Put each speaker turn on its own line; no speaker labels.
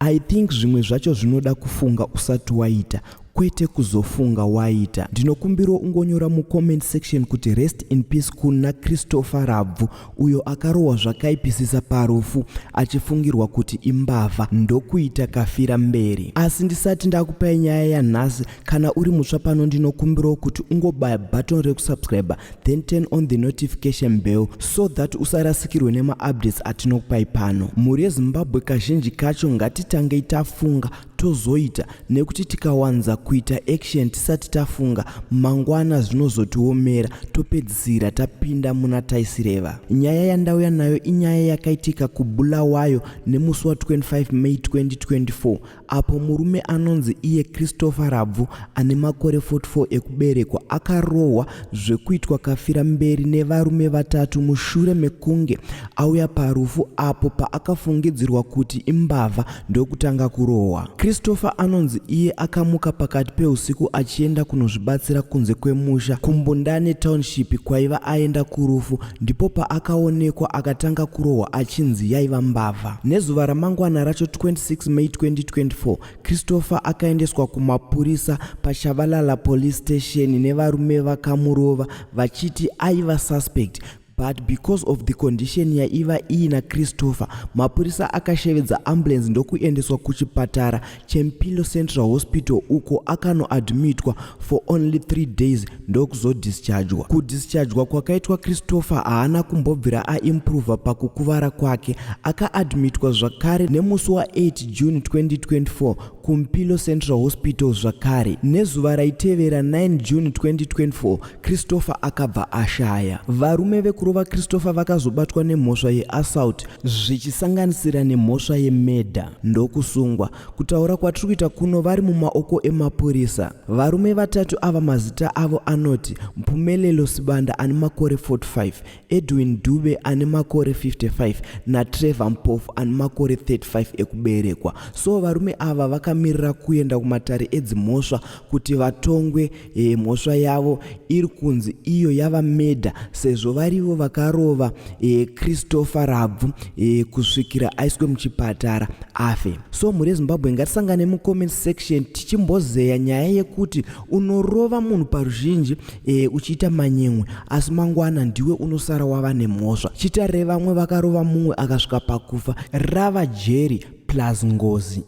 I think zvimwe zvacho zvinoda kufunga usati waita, kwete kuzofunga waita. Ndinokumbirawo ungonyora mucomment section kuti rest in peace kuna Christopher Rabvu, uyo akarohwa zvakaipisisa parufu achifungirwa kuti imbavha, ndokuita kafira mberi. Asi ndisati ndakupai nyaya yanhasi, kana uri mutsva pano, ndinokumbirawo kuti ungobaya button rekusubscribe, then turn on the notification bell so that usarasikirwe nemaupdates atinokupai pano. Mhuri yeZimbabwe, kazhinji kacho ngatitangei tafunga, tozoita, nekuti tikawanza kuita action tisati tafunga, mangwana zvinozotiomera, topedzisira tapinda muna taisireva. Nyaya yandauya nayo inyaya yakaitika kuBulawayo nemusi wa25 May 2024, apo murume anonzi iye Christopher Rabvu, ane makore 44 ekuberekwa, akarohwa zvekuitwa kafira mberi nevarume vatatu mushure mekunge auya parufu apo paakafungidzirwa kuti imbavha, ndokutanga kurohwa. Christopher anonzi iye akamuka pakati peusiku achienda kunozvibatsira kunze kwemusha kuMbundane Township kwaiva aenda kurufu. Ndipo paakaonekwa akatanga kurohwa achinzi yaiva mbavha. Nezuva ramangwana racho, 26 May 2024, Christopher akaendeswa kumapurisa paChavalala Police Station nevarume vakamurova vachiti aiva suspect, but because of the condition yaiva iina Christopher, mapurisa akashevedza ambulance ndokuendeswa kuchipatara cheMpilo Central Hospital, uko akanoadmitwa for only 3 days ndokuzodischargwa. Kudischargwa kwakaitwa Christopher, haana kumbobvira aimprova pakukuvara kwake. Akaadmitwa zvakare nemusi wa8 June 2024 kuMpilo Central Hospital zvakare. Nezuva raitevera, 9 June 2024, Christopher akabva ashaya. Varume vekurova Christopher vakazobatwa nemhosva yeassault, zvichisanganisira nemhosva yemurder, ndokusungwa. Kutaura kwatiri kuita kuno, vari mumaoko emapurisa. Varume vatatu ava, mazita avo anoti Mpumelelo Sibanda ane makore 45, Edwin Dube ane makore 55 naTrevor Mpofu ane makore 35 ekuberekwa. So varume ava vakamirira kuenda kumatare edzimhosva kuti vatongwe mhosva yavo iri kunzi iyo yava murder, sezvo varivo vakarova Christopher Rabvu kusvikira aiswe muchipatara afe. So mhuri yeZimbabwe, ngatisangane mucomment section tichimbozeya nyaya yekuti unorova munhu paruzhinji uchiita manyemwe, asi mangwana ndiwe unosara wava nemhosva. Chitarire vamwe vakarova mumwe akasvika pakufa, rava jeri plus ngozi.